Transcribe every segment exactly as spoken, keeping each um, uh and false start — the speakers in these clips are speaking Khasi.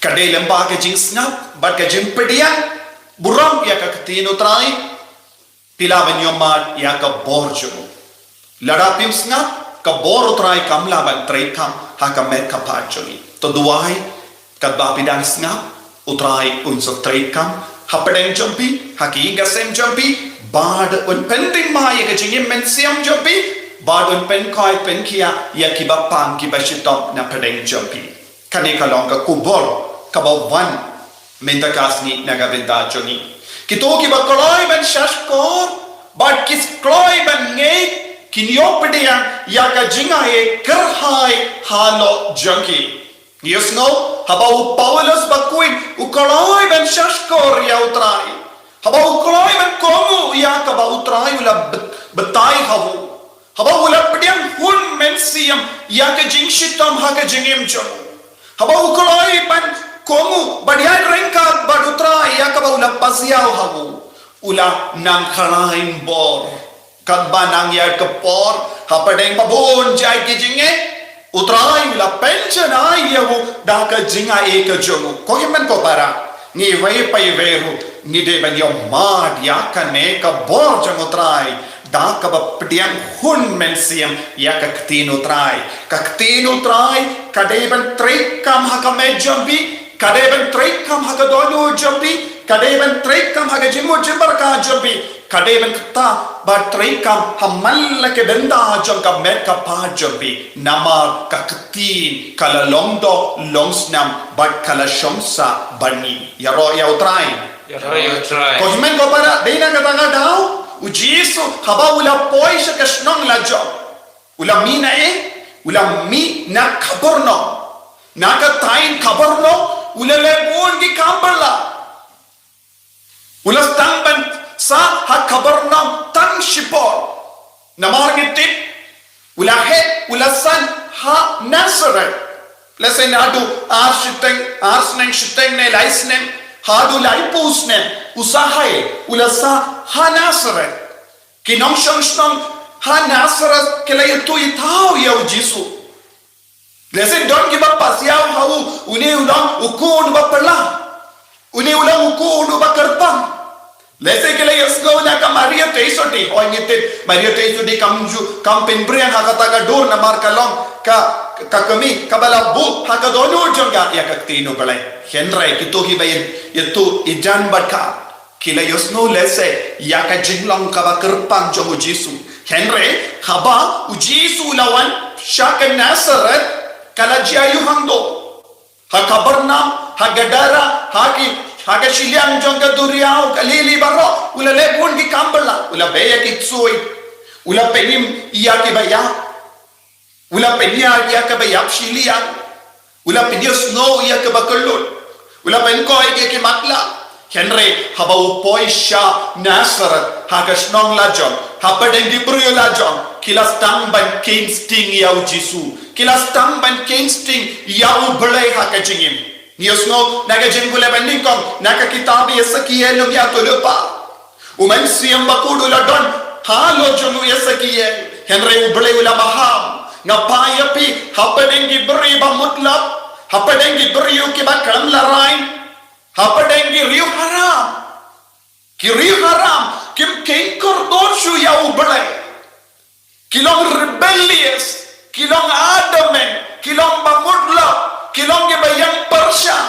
Ka dei lyngba ka jingsngap bad ka jingpdiang burom ïa ka ktien U Trai, phi lah ban ïohmad ïa ka bor jong u. Lada phim sngap, ka bor U Trai kam lah ban treikam ha ka met ka phad jong ngi. To duwai, katba phi dang sngap, U Trai un sa treikam hapdeng jong phi, ha ka ïing ka sem jong phi, bad un pynding ma ïa ka jingim mynsiem jong phi, bad un pynkhoi pynkhiah ïa kiba pang kiba shitom na pdeng jong phi. Kane ka long ka khubor kaba wan mynta ka sngi na ka bynta jong ngi. Kito kiba kloi ban shahshkor bad ki kloi ban ngeit, kin ïoh pdiang ïa ka jingaiei kyrhai halor jong ki. Ngi ïohsngew haba u Paulus bakhuid u kloi ban shahshkor ïa U Trai, haba u kloi ban kohnguh ïa kaba U Trai u la bat-, batai ha u, haba u la pdiang hun mynsiem ïa ka jingshitom ha ka jingim jong u, haba u kloi ban kohnguh bad ïaid ryngkat bad U Trai ïa kaba u la pasiaw ha u, u la nang khlaiñ bor. Katba nang ïa ka por, hapdeng ba bun jait ki jingeh, U Trai u la pynjanai ïa u da ka jingaiei ka jong u. Ko hynmen ko para, ngi iwei pa iwei ruh ngi dei ban ïohmad ïa kane ka bor jong U Trai da kaba pdiang hun mynsiem ïa ka ktien U Trai. Ka ktien U Trai ka dei ban treikam ha ka met jong phi, ka dei ban treikam ha ka dohnud jong phi, ka dei ban treikam ha ka jingmut jingpyrkhat jong phi, ka dei ban kata ba treikam ha man la ka bynta jong ka met ka phad jong phi. Namar ka ktien ka la long doh long snam bad ka la shong sah bad ngi. Ïaroh ïa U Trai. Ïaroh ïa U Trai. Ko hynmen ko para, dei na kata ka daw, U Jisu haba u la poi sha ka shnong lajong, u la mih na ei? U la mih na Kapernaum. Na ka thaiñ Kapernaum u la leh bun ki kam bylla. U la sdang ban sah ha Kapernaum tang shipor. Namar ngi tip u la heh, u la san ha Nasareth. Lehse naduh ar shiteng, ar snem shiteng ne lai snem, haduh laiphew snem u sah ha ei? U la sah ha Nasareth. Ki nongshong shnong ha Nasareth ki la ïathuh ïathaw ïa U Jisu. Lehse don kiba pasiaw ha u, une u long u khun uba phylla, une u long u khun uba kyrpang. Lehse ki la ïohsngew na ka Maria Theisotti. Hooid, ngi tip Maria Theisotti kam ju, kam pynphriang ha kata ka dur namar ka long ka, ka kmie kaba la buh ha ka dohnud jong ka ïa ka ktien U Blei. Hynrei kito kiba ïa, ïathuh ïajan bad ka, ki la ïohsngew lehse ïa ka jinglong kaba kyrpang jong U Jisu. Hynrei haba U Jisu u la wan sha ka Nasareth, ka la jia aïu hangto? Ha Kapernaum, ha Gadara, ha ki, ha ka shiliang jong ka duriaw Galili baroh, u la leh bun ki kam bylla. U la beh ïa ki ksuid, u la pynim ïa kiba ïap, u la pynïar ïa kaba ïap shiliang, u la pynïohsngew ïa kaba kyllut, u la pynkhiah ïa ki matlah. Hynrei haba u poi sha Nasareth, ha ka shnong lajong, hapdeng ki briew lajong, ki la sdang ban kheiñ sting ïa U Jisu, ki la sdang ban kheiñ sting ïa U Blei ha ka jingim. Ngi ïohsngew na ka jingpule ba nyngkong na ka kitab Esekiel, nongïathuhlypa. U Mynsiem Bakhuid u la don halor jong u Esekiel. Hynrei U Blei u la maham. Nga phai ïa phi hapdeng ki briew ba mutlop, hapdeng ki briew kiba khlem laraiñ, hapdeng ki riew haram. Ki riew haram kim kheiñ kordor shuh ïa U Blei. Ki long rebellious, ki long adamant, ki long ba mutlop, ki long kiba ïeng pyrshah.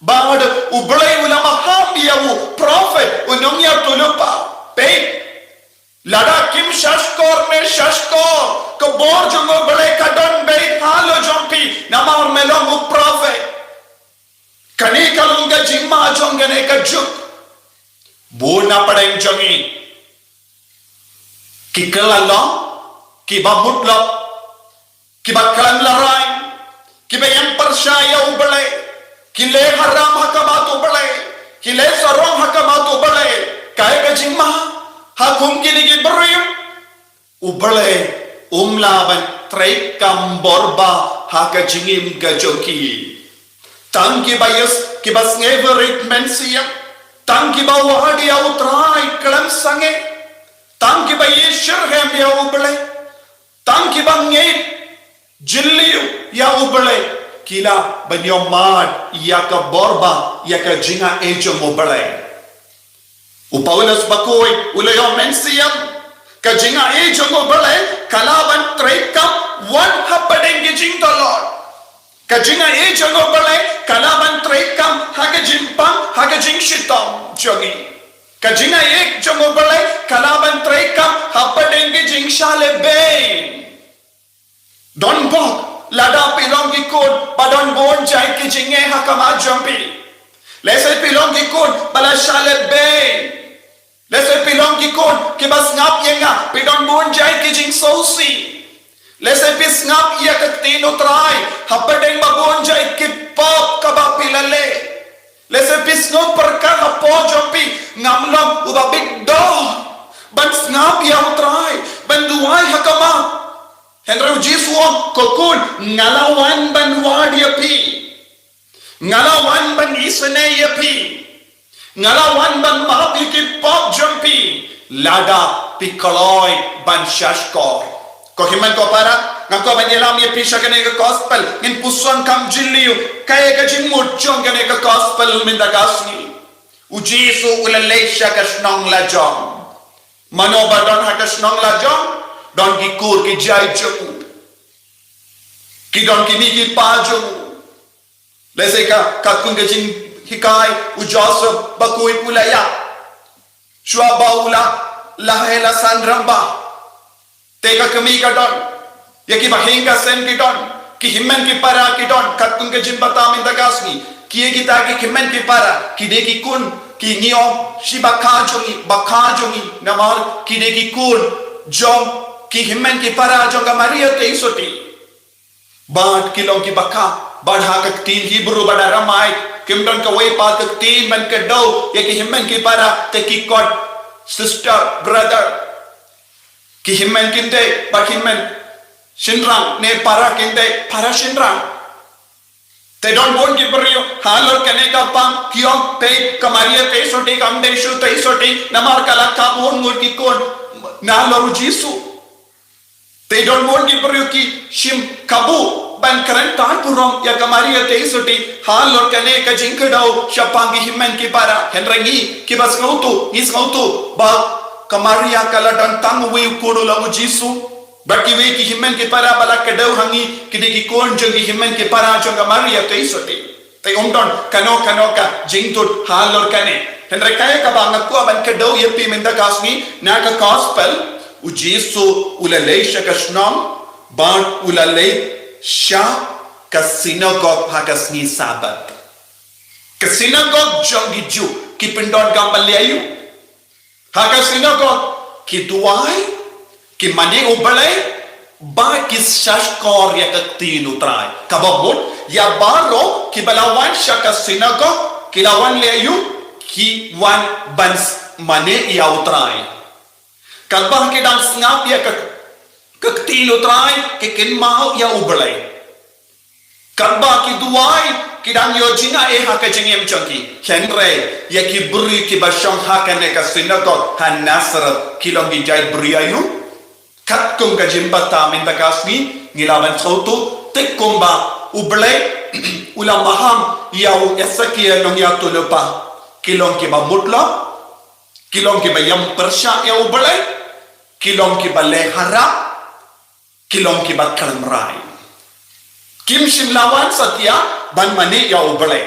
Bad U Blei u la maham ïa u prophet, u nongïathuhlypa. Peit, lada kim shahshkor ne shahshkor, ka bor jong U Blei ka don beit halor jong phi namar me long u prophet. Kane ka long ka jingma jong kane ka juk. Bun na pdeng jong ngi ki kylla long kiba mutlop, kiba khlem laraiñ, kiba ïeng pyrshah ïa U Blei, ki leh haram ha khmat U Blei, ki leh sarong ha khmat U Blei. Kaei ka jingma ha kum kine ki briew? U Blei um lah ban treikam bor ba ha ka jingim ka jong ki. Tang kiba ïoh, kiba sngewrit mynsiem, tang kiba wad ïa U Trai khlem sangeh, tang kiba ïeit shitrhem ïa U Blei, tang kiba ngeit jylliew ïa U Blei, ki lah ban ïoh mad ïa ka bor ba ïa ka jingaiei jong U Blei. U Paulus bakhuid u la ïoh mynsiem, ka jingaiei jong U Blei ka lah ban treikam wat hapdeng ki jingdolor. Ka jingaiei jong U Blei ka lah ban treikam ha ka jingpang, ha ka jingshitom jong ngi. Ka jingaiei jong U Blei ka lah ban treikam hapdeng ki jingshah lehbeiñ. Don bok lada phi long ki khun ba don bun jait ki jingeh ha khmat jong phi. Lehse phi long ki khun ba la shah lehbeiñ. Lehse phi long ki khun kiba sngap ïa nga, phi don bun jait ki jingsngewsih. Lehse phi sngap ïa ka ktien U Trai hapdeng ba bun jait ki pop kaba phi la leh. Lehse phi sngew pyrkhat hapoh jong phi, ngam long uba biang doh ban sngap ïa U Trai, ban duwai ha khmat. Hynrei U Jisu u ong, ko khun, nga la wan ban wad ïa phi. Nga la wan ban isynei ïa phi. Nga la wan ban map ïa ki pop jong phi. Lada phi kloi ban shahshkor. Ko hynmen ko para, nga kwah ban ïalam ïa phi sha kane ka gospel. Ngin puson kham jylliew kaei ka jingmut jong kane ka gospel mynta ka sngi. U Jisu u la leit sha ka shnong lajong. Mano ba don ha ka shnong lajong? Don ki kur ki jait jong u. Ki don ki kmie ki kpa jong u. Lehse ka, katkum ka jinghikai, u Joseph bakhuid u la ïap. Shuwa ba u la, la heh la san rangbah. Te ka kmie ka don. Ïa ki bahaïing ka sem ki don. Ki hynmen ki para ki don. Katkum ka jingbthah mynta ka sngi. Ki ïa kita ki hynmen ki para. Ki dei ki khun. Ki ngi ong shi bakha jong ngi. Bakha jong ngi. Namar ki dei ki khun. Jong ki hynmen ki para jong ka Maria Theisotti. Bad ki long kiba kha, bad ha ka ktien Hebru bad Aramai, kim don kawei pat ka ktien ban kdew ïa ki hynmen ki para, te ki khot sister, brother. Ki hynmen kynthei, bad ki hynmen shynrang, ne para kynthei, para shynrang. Te don bun ki briew halor kane ka pang ki ong, peit ka Maria Theisotti kam dei shuh Theisotti, namar ka la kha bun ngut ki khun nalor u Jisu. Te don bun ki briew ki shim kabu ban kren tan burom ïa ka Maria Theisotti halor kane ka jingkdew shaphang ki hynmen ki para. Hynrei ngi kiba sngewthuh, ngi sngewthuh ba ka Maria ka la don tang uwei u khun u long u Jisu. Bad kiwei ki hynmen ki para ba la kdew ha ngi ki dei ki khun jong ki hynmen ki para jong ka Maria Theisotti. Te ym don kano kano ka jingthut halor kane. Hynrei kaei kaba nga kwah ban kdew ïa phi mynta ka sngi na ka gospel, u Jisu u la leit sha ka shnong, bad u la leit sha ka sinagog ha ka sngi Sabbath. Ka sinagog jong ki Jiw, ki pyndonkam ban leh aïu? Ha ka sinagog, ki duwai, ki mane U Blei, bad ki shahshkor ïa ka ktien U Trai. Kaba mut, ïa baroh kiba la wan sha ka sinagog, ki la wan leh aïu, ki wan ban s-, mane ïa U Trai. Katba ki dang sngap ïa ka, ka ktien U Trai, ki kynmaw ïa U Blei. Katba ki duwai, ki dang ïoh jingaiei ha ka jingim jong ki. Hynrei ïa ki briew kiba shong ha kane ka sinagog ha Nasareth, ki long ki jait briew aïu? Katkum ka jingbthah mynta ka sngi, ngi lah ban sngewthuh, te kumba U Blei u la maham ïa u Esekiel nongïathuhlypa, ki long kiba mutlop, ki long kiba ïam pyrshah ïa U Blei, ki long kiba leh harap, ki long kiba khlem rai. Kim shym la wan satia ban mane ïa U Blei.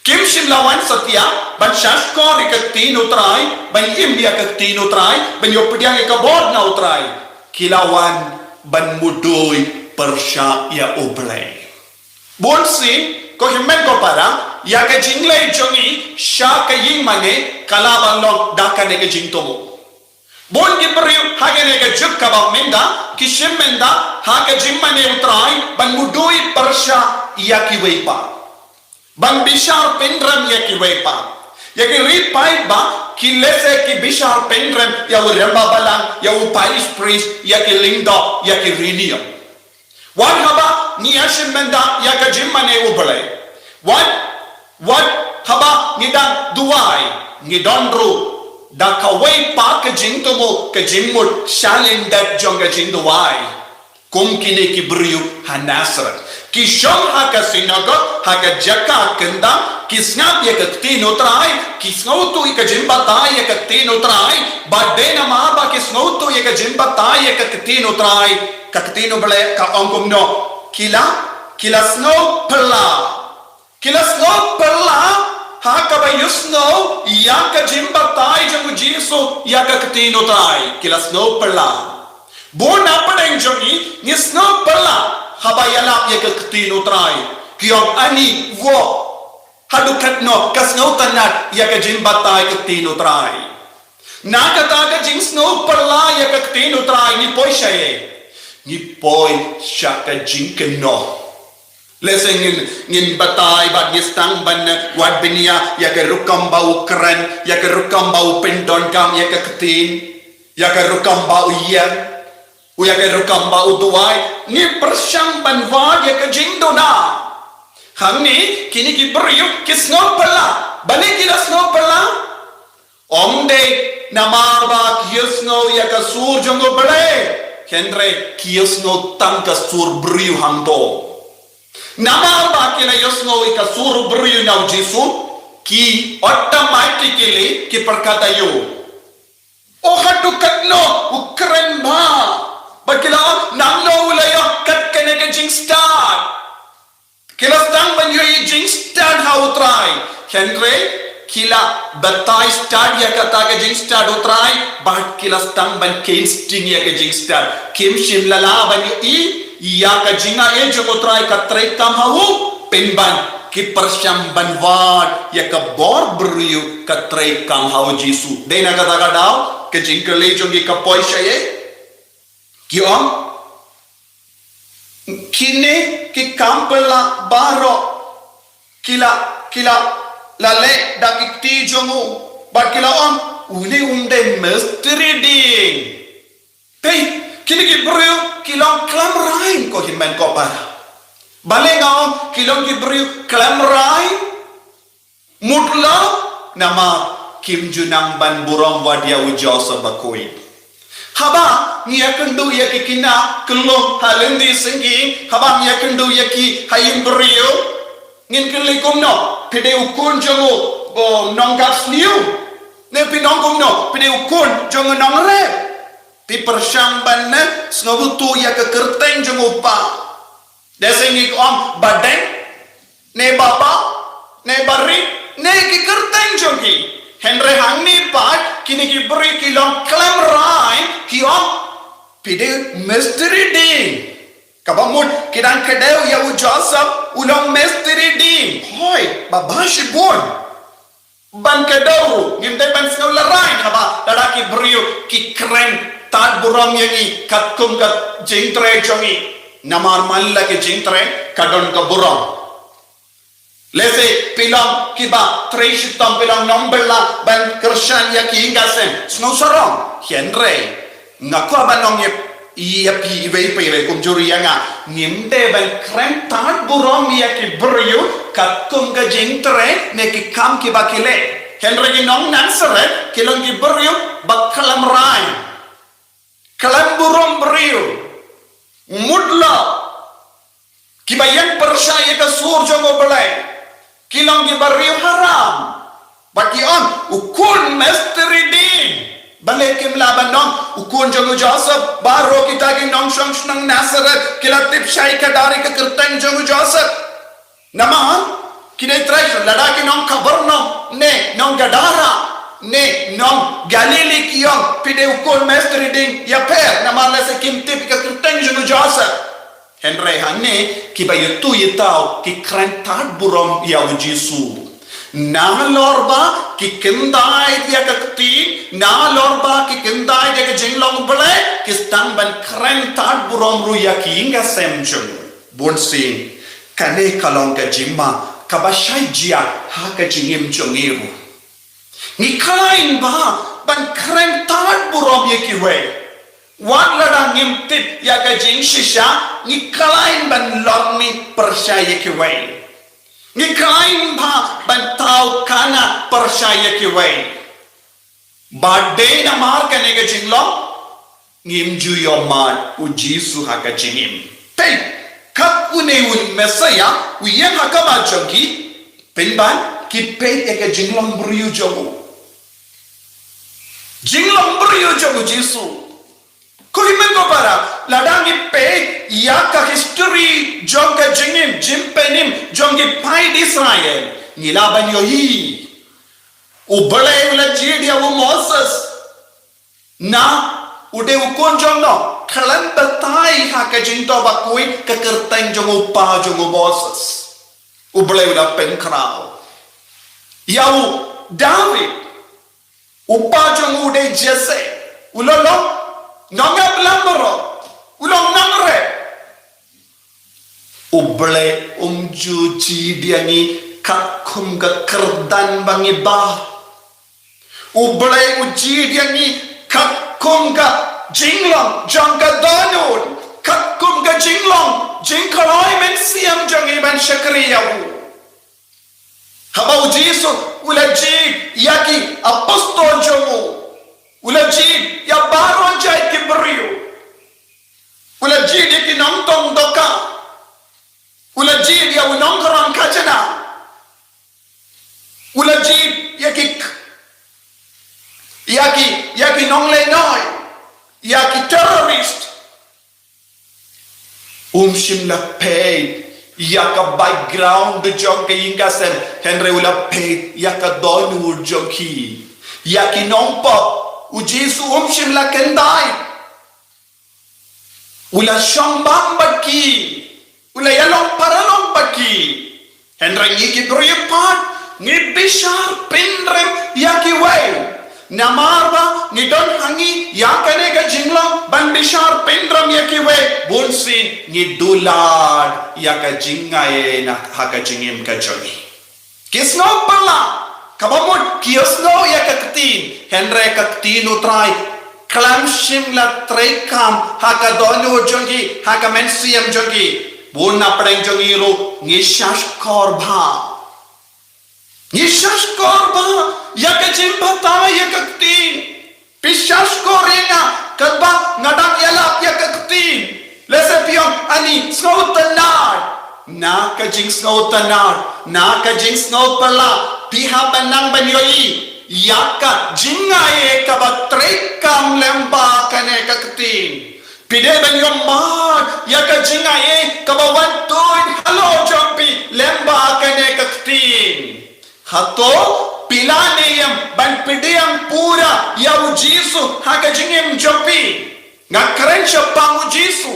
Kim shym la wan satia ban shahshkor ïa ka ktien U Trai, ban im ïa ka ktien U Trai, ban ïoh pdiang ïa ka bor na U Trai. Ki la wan ban mudui pyrshah ïa U Blei. Bun sien, ko hynmen ko para, ïa ka jingleit jong ngi sha ka ïingmane ka lah ban long da kane ka jingthmu. Bun ki briew ha kane ka juk kaba mynta, ki shim mynta ha ka jingmane U Trai ban mudui pyrshah ïa kiwei pat, ban bishar pynrem ïa kiwei pat. Ïa ki ri paidbah, ki lehse ki bishar pynrem ïa u rangbah balang, ïa u parish priest, ïa ki lyngdoh, ïa ki riewniam. Wat haba ngi ïashim bynta ïa ka jingmane U Blei, wat, wat haba ngi dang duwai, ngi don ruh da kawei pat ka jingthmu, ka jingmut shalyndet jong ka jingduwai. Kum kine ki briew ha Nasareth. Ki shong ha ka synagog, ha ka jaka kyndang, ki sngap ïa ka ktien U Trai, ki sngewthuh ïa ka jingbatai ïa ka ktien U Trai, bad dei namar ba ki sngewthuh ïa ka jingbatai ïa ka ktien U Trai, ka ktien U Blei ka ong kumno, ki la, ki la sngew phylla. Ki la sngew phylla ha kaba ïohsngew ïa ka jingbatai jong u Jisu ïa ka ktien U Trai. Ki la sngew phylla. Bun na pdeng jong ngi, ngi sngew phylla haba ïalap ïa ka ktien U Trai. Ki ong, ani, wok, haduh katno ka sngewtynnat ïa ka jingbatai ka ktien U Trai. Na kata ka jingsngew phylla ïa ka ktien U Trai, ngi poi shaei? Ngi poi sha ka jingkynnoh. Lehse ngin, ngin batai bad ngi sdang ban wad bniah ïa ka rukom ba u kren, ïa ka rukom ba u pyndonkam ïa ka ktien, ïa ka rukom ba u ïeng, u ïa ka rukom ba u duwai, ngi pyrshang ban wad ïa ka jingduna. Hangne kine ki briew ki sngew phylla, balei ki la sngew phylla? Ym dei namar ba ki ïohsngew ïa ka sur jong U Blei, hynrei ki ïohsngew tang ka sur briew hangto. Namar ba ki la ïohsngew ïa ka sur briew na u Jisu, ki automatically ki pyrkhat aïu? O, haduh katno u kren bha. Ba ki la ong, nangno u la ïoh kat kane ka jingstad? Ki la sdang ban ïohi jingstad ha U Trai. Hynrei ki la batai stad ïa kata ka jingstad U Trai, bad ki la sdang ban kheiñ sting ïa ka jingstad. Kim shym la lah ban ïohi ïa ka jingai jong U Trai ka treikam ha u. Pynban ki pyrshang ban wad ïa ka bor briew ka treikam ha u Jisu. Dei na kata ka daw ka jingkylli jong ngi ka poi shaei? Ki ong, kine ki kam phylla baroh ki la, ki la, la leh da ki kti jong u. Bad ki la ong, une um dei mistri dieng. Peit, kine ki briew ki long khlem rain, ko hynmen ko para. Balei nga ong ki long ki briew khlem rain? Mut la, namar kim ju nang ban burom wat ïa u Joseph bakhuid. Haba ngi ïakynduh ïa ki khynnah khyllung ha lynti syngkien, haba ngi ïakynduh ïa ki ha ïing briew, ngin kylli kumno, phi dei u khun jong u, u nongkap sniew? Ne phin ong kumno, phi dei u khun jong u nongrep? Phi pyrshang ban, eh, sngewthuh ïa ka kyrteng jong u pa. Lehse ngi ong ba deng, ne ba bah, ne ba rit, ne ki kyrteng jong ki. Hynrei hangne pat kine ki briew ki long khlem rain, ki ong, phi dei mistri dieng. Kaba mut ki dang kdew ïa u Joseph u long mistri dieng. Hooid, ba bah shibun. Ban kdew ruh, ngim dei ban sngew larain haba lada ki briew ki kren tad burom ïa ngi katkum ka jingtrei jong ngi. Namar man la ki jingtrei ka don ka burom. Lehse phi long kiba trei shitom, phi long nongbylla ban kyrshan ïa ki ïing ka sem, sngewsarong. Hynrei nga kwah ban ong ïa, ïa phi iwei pa iwei kumjuh ruh ïa nga, ngim dei ban kren tad burom ïa ki briew katkum ka jingtrei ne ki kam kiba ki leh. Hynrei ki nong Nasareth ki long ki briew ba khlem rain, khlem burom briew, mut la, kiba ïeng pyrshah ïa ka sur jong U Blei. Ki long kiba riew haram. Bad ki ong, u khun mistri dieng. Balei kim lah ban ong u khun jong u Joseph? Baroh kita ki nongshong shnong Nasareth ki la tip shai kdar ïa ka kyrteng jong u Joseph. Namar ki dei trei sha, lada ki nong Kapernaum ne nong Gadara ne nong Galili, ki ong, phi dei u khun mistri dieng, ïapher, namar lehse kim tip ïa ka kyrteng jong u Joseph. Hynrei hangne kiba ïathuh ïathaw ki kren tad burom ïa u Jisu. Nalor ba ki kyntait ïa ka ktien, nalor ba ki kyntait ïa ka jinglong U Blei, ki sdang ban kren tad burom ruh ïa ki ïing ka sem jong u. Bun sien kane ka long ka jingma kaba shai jia ha ka jingim jong ngi ruh. Ngi khlaiñ bha ban kren tad burom ïa kiwei. Wat lada ngim tip ïa ka jingshisha, ngi khlaiñ ban lorni pyrshah ïa kiwei. Ngi khlaiñ bha ban thaw khana pyrshah ïa kiwei. Bad dei namar kane ka jinglong, Ngim ju ïohmad u Jisu ha ka jingim. Peit, kat une u Messaïah u ïeng ha khmat jong ki, pynban ki peit ïa ka jinglong briew jong u. Jinglong briew jong u Jisu. Ko hynmen ko para, lada ngi peit ïa ka history jong ka jingim, jingpynim jong ki paid Israel, ngi lah ban ïohi. U Blei u la jied ïa u Moses. Na, u dei u khun jong no, khlem batai ha ka jingthoh bakhuid ka kyrteng jong u pa jong u Moses. U Blei u la pynkhraw ïa u David, u pa jong u dei Jesse, u la long nongap lam baroh, u long nongrep. U Blei um ju jied ïa ngi katkum ka kyrdan ba ngi bah. U Blei u jied ïa ngi katkum ka jinglong jong ka dohnud, katkum ka jinglong jingkloi mynsiem jong ngi ban shakri ïa u. Haba u Jisu u la jied ïa ki apostol jong u, u la jied ïa baroh jait ki briew. U la jied ïa ki nongtong dohkha. U la jied ïa u nongkhrong khajna. U la jied ïa ki, ïa ki, ïa ki nonglehnoh, ïa ki terrorist. Um shym la peit ïa ka background jong ka ïing ka sem, hynrei u la peit ïa ka dohnud jong ki. Ïa ki nongpop, u Jisu um shym la kyntait. U la shong bam bad ki, u la ïalong paralok bad ki. Hynrei ngi ki briew pat, ngi bishar pynrem ïa kiwei. Namar ba ngi don ha ngi ïa kane ka jinglong ban bishar pynrem ïa kiwei, bunsien ngi dular ïa ka jingaiei na ha ka jingim ka jong ngi. Ki sngewpala, kaba mut ki ïohsngew ïa ka ktien, hynrei ka ktien U Trai khlem shym la treikam ha ka dohnud jong ki, ha ka mynsiem jong ki. Bun na pdeng jong ngi ruh ngi shahshkor bha. Ngi shahshkor bha ïa ka jingbatai ïa ka ktien. Phi shahshkor ïa nga katba nga dang ïalap ïa ka ktien. Lehse phi ong, ani sngewtynnad. Na ka jingsngewtynnad, na ka jingsngewpala, phi hap ban nang ban ïohi ïa ka jingaiei kaba treikam lyngba kane ka ktien. Phi dei ban ïohmad ïa ka jingaiei kaba wan tuid halor jong phi lyngba kane ka ktien. Hato phi la ne em ban pdiang pura ïa U Jisu ha ka jingim jong phi? Nga kren shaphang U Jisu,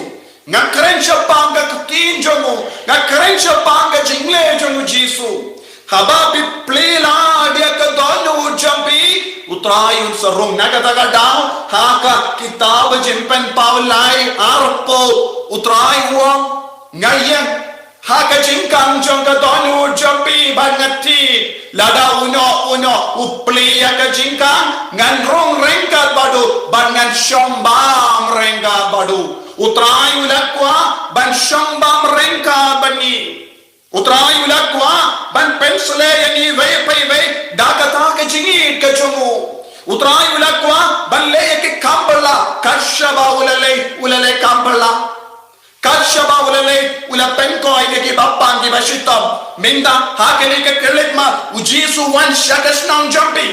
nga kren shaphang ka ktien jong u, nga kren shaphang ka jingleh jong U Jisu. Haba phi plie lad ïa ka dohnud jong phi, U Trai un sa rung. Na kata ka daw, ha ka kitab Jingpynpaw lai arphew, U Trai u ong, nga ïeng ha ka jingkhang jong ka dohnud jong phi bad nga thied. Lada uno uno u plie ïa ka jingkhang, ngan rung ryngkat bad u bad ngan shong bam ryngkat bad u. U Trai u la kwah ban shong bam ryngkat bad ngi. U Trai u la kwah ban pynshlei ïa ngi iwei pa iwei da kata ka jingïeit ka jong u. U Trai u la kwah ban leh ïa ki kam bylla, kat shaba u la leh, u la leh kam bylla. Kat shaba u la leh, u la pynkhiah ïa ki bapang ki bashitom. Mynta ha kane ka khyllipmat, U Jisu u wan sha ka shnong jong phi.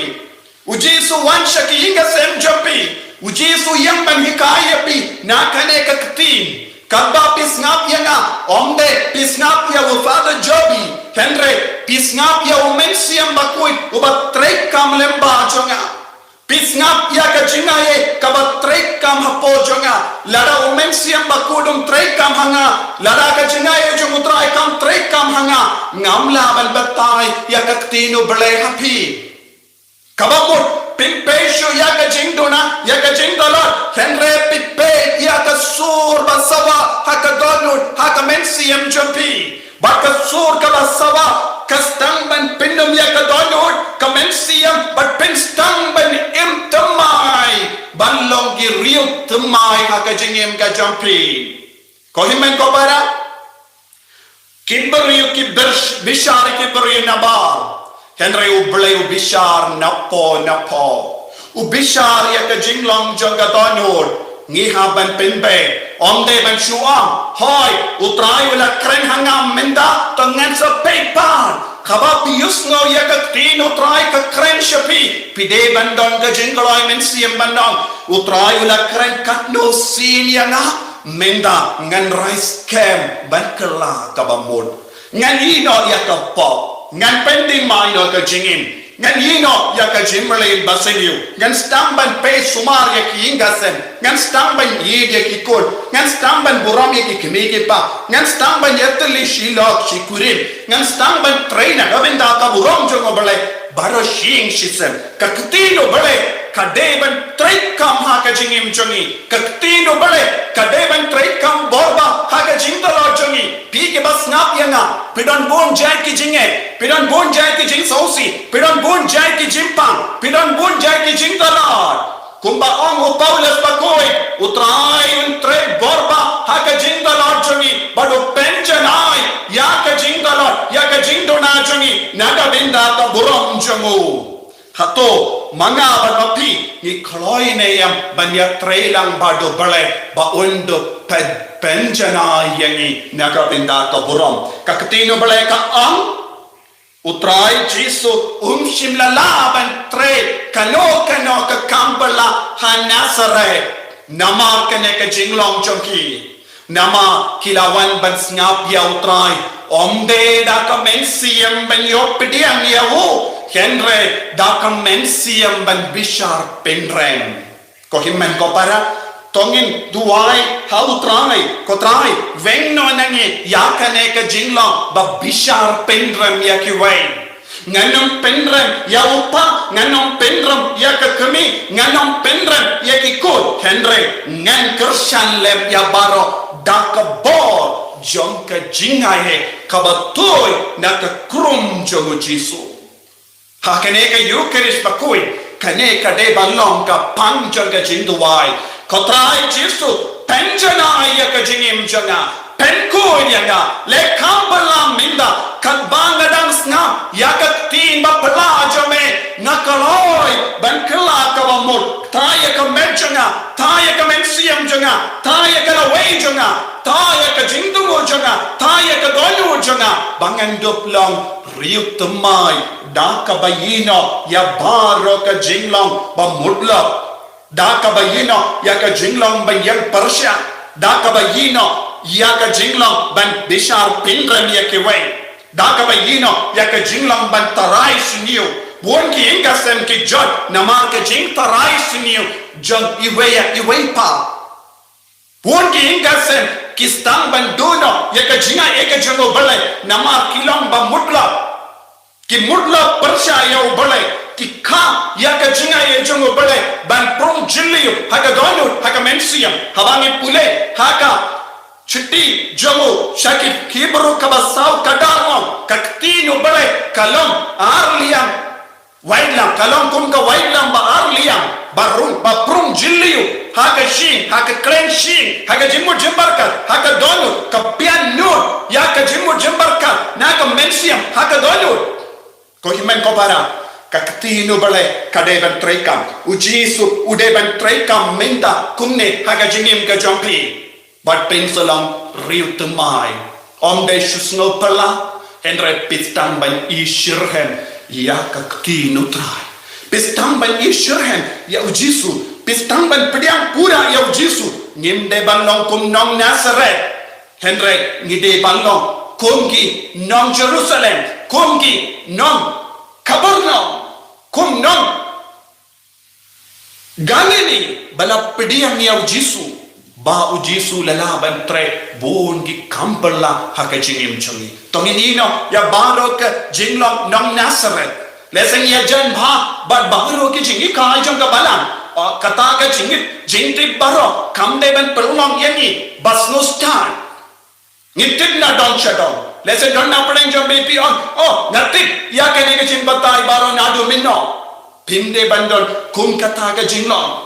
U Jisu u wan sha ki ïing ki sem jong phi. U Jisu u ïeng ban hikai ïa phi na kane ka ktien. Katba phi sngap ïa nga, ym dei phi sngap ïa u Father Joby, hynrei phi sngap ïa U Mynsiem Bakhuid uba treikam lyngba jong nga. Phi sngap ïa ka jingaiei kaba treikam hapoh jong nga. Lada U Mynsiem Bakhuid um treikam ha nga, lada ka jingaiei jong U Trai kam treikam ha nga, ngam lah ban batai ïa ka ktien U Blei ha phi. Kaba mut, phim peit shuh ïa ka jingduna, ïa ka jingdolot, hynrei phi peit ïa ka sur ba sawa ha ka dohnud, ha ka mynsiem jong phi. Bad ka sur kaba sawa ka sdang ban pyndem ïa ka dohnud, ka mynsiem, bad phin sdang ban im thymmai, ban long ki riew thymmai ha ka jingim ka jong phi. Ko hynmen ko para, ki briew ki bir-, bishar ïa ki briew nabar. Hynrei U Blei u bishar napdeng napdeng. U bishar ïa ka jinglong jong ka dohnud. Ngi hap ban pynbeit, ym dei ban shu ong, hooid, U Trai u la kren ha nga mynta, to ngan sa peit pat. Haba phi ïohsngew ïa ka ktien U Trai ka kren sha phi, phi dei ban don ka jingkloi mynsiem ban ong, U Trai u la kren katno sien ïa nga, mynta ngan rai skhem ban kylla kaba mut. Ngan ïehnoh ïa ka pop. Ngan pyndem mai noh ka jingim. Ngan ïehnoh ïa ka jingmlien basniew. Ngan sdang ban peit sumar ïa ki ïing ka sem. Ngan sdang ban ïeit ïa ki khun. Ngan sdang ban burom ïa ki kmie ki kpa. Ngan sdang ban ïatylli shi lok shi kurim. Ngan sdang ban trei na ka bynta ka burom jong U Blei. Baroh shi ïing shi sem. Ka ktien U Blei ka dei ban treikam ha ka jingim jong ngi. Ka ktien U Blei ka dei ban treikam bor bha ha ka jingtlot jong ngi. Phi kiba sngap ïa nga, phi don bun jait ki jingeh, phi don bun jait ki jingsngewsih, phi don bun jait ki jingpang, phi don bun jait ki jingtlot. Kumba ong u Paulus bakhuid, U Trai un trei bor bha ha ka jingtlot jong ngi, bad u pynjanai ïa ka jingtlot, ïa ka jingduna jong ngi na ka bynta ka burom jong u. Hato ma nga bad ma phi ngi kloi ne em ban ïatrei lang bad U Blei ba un da pyn, pynjanai ïa ngi na ka bynta ka burom? Ka ktien U Blei ka ong, U Trai Jisu um shym la lah ban trei kano kano ka kam phylla ha Nasaret. Namar kane ka jinglong jong ki. Namar ki la wan ban sngap ïa U Trai, ym dei da ka mynsiem ban ïoh pdiang ïa u, hynrei da ka mynsiem ban bishar pynrem. Ko hynmen ko para, to ngin duwai ha U Trai, ko Trai, weng noh na ngi ïa kane ka jinglong ba bishar pynrem ïa kiwei. Ngan ym pynrem ïa u kpa, ngan ym pynrem ïa ka kmie, ngan ym pynrem ïa ki khun, hynrei ngan kyrshan lem ïa baroh da ka bor jong ka jingaiei kaba tuid na ka krum jong U Jisu. Ha kane ka Eukharist bakhuid, kane ka dei ban long ka phang jong ka jingduwai. Ko Trai Jisu, pynjanai ïa ka jingim jong nga, pynkhuid ïa nga, leh kham phylla mynta, katba nga dang sngap ïa ka ktien ba phylla jong me, nga kloi ban kylla kaba mut. Ktah ïa ka met jong nga, ktah ïa ka mynsiem jong nga, ktah ïa ka lawei jong nga, ktah ïa ka jingthmu jong nga, ktah ïa ka dohnud jong nga, ba ngan dup long riewthymmai da kaba ïehnoh ïa baroh ka jinglong ba mutlop. Da kaba ïehnoh ïa ka jinglong ban ïeng pyrshah. Da kaba ïehnoh ïa ka jinglong ban bishar pynrem ïa kiwei. Da kaba ïehnoh ïa ka jinglong ban tharai sniew. Bun ki ïing ka sem ki jot namar ka jingtharai sniew jong iwei ïa iwei pat. Bun ki ïing ka sem ki sdang ban duh noh ïa ka jingaiei ka jong U Blei namar ki long ba mutlop. Ki mutlop pyrshah ïa U Blei, ki kha ïa ka jingaiei jong U Blei ban prung jylliew ha ka dohnud, ha ka mynsiem. Haba ngi pule ha ka shithi jong u sha ki Hebru kaba saw ka dang ong, ka ktien U Blei ka long ar liang waitlam, ka long kum ka waitlam ba ar liang, ba rung, ba prung jylliew ha ka shyieng, ha ka kren shyieng, ha ka jingmut jingpyrkhat, ha ka dohnud, ka pian nud ïa ka jingmut jingpyrkhat na ka mynsiem, ha ka dohnud. Ko hynmen ko para, ka ktien U Blei ka dei ban treikam. U Jisu u dei ban treikam mynta kumne ha ka jingim ka jong phi. Bad phin sa long riewthymmai. Ym dei shu sngew phylla, hynrei phi sdang ban ïasyrhem ïa ka ktien U Trai. Phi sdang ban ïasyrhem ïa U Jisu. Phi sdang ban pdiang pura ïa U Jisu. Ngim dei ban long kum nong Nasaret. Hynrei ngi dei ban long kum ki nong Jerusalem, kum ki nong Kapernaum, kum nong Galili ba la pdiang ïa U Jisu, ba U Jisu la lah ban trei bun ki kam phylla ha ka jingim jong ngi. To ngin ïehnoh ïa baroh ka jinglong nong Nasaret. Lehse ngi ïajan bha bad baroh ki jinghikai jong ka balang. Ah, kata ka jingngeit jingtip baroh kam dei ban pynlong ïa ngi ba sngewstad. Ngi tip na dong sha dong. Lehse don na pdeng jong phi phi ong, oh, nga tip ïa kane ka jingbatai baroh naduh mynno. Phim dei ban don kum kata ka jinglong.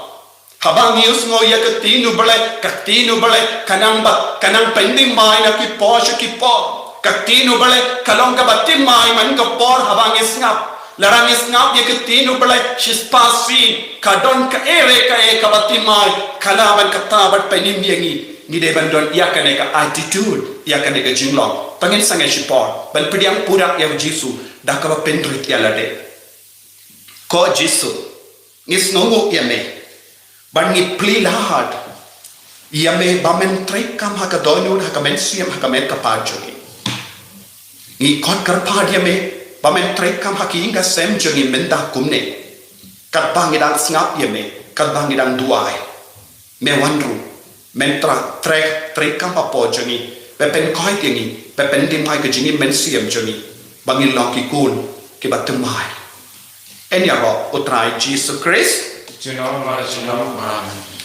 Haba ngi ïohsngew ïa ka ktien U Blei, ka ktien U Blei ka nang ba, ka nang pyndem mai na ki por sha ki por. Ka ktien u Blei ka long kaba thymmai man ka por haba ngi sngap. Lada ngi sngap ïa ka ktien u Blei shispah sien, ka don kaei re kaei kaba thymmai ka lah ban kata bad pynïap ïa ngi. Ngi dei ban don ïa kane ka attitude, ïa kane ka jinglong. Tang ngin sangeh shipor ban pdiang pura ïa u Jisu da kaba pynrit ïa lade. Ko Jisu, ngi sngewnguh ïa me, bad ngi plie lad ïa me ba men treikam ha ka dohnud, ha ka mynsiem, ha ka met ka phad jong ngi. Ngi khot kyrpad ïa me ba men treikam ha ka ïing ka sem jong ngi mynta kumne. Katba ngi dang sngap ïa me, katba ngi dang duwai, me wan ruh, men tra, trei, treikam hapoh jong ngi, ba pynkoit ïa ngi, ba pynthymmai ka jingim mynsiem jong ngi, ba ngin long ki khun kiba thymmai. Yn ïaroh u Trai Jisu Khrist. Junom la junom. Amen.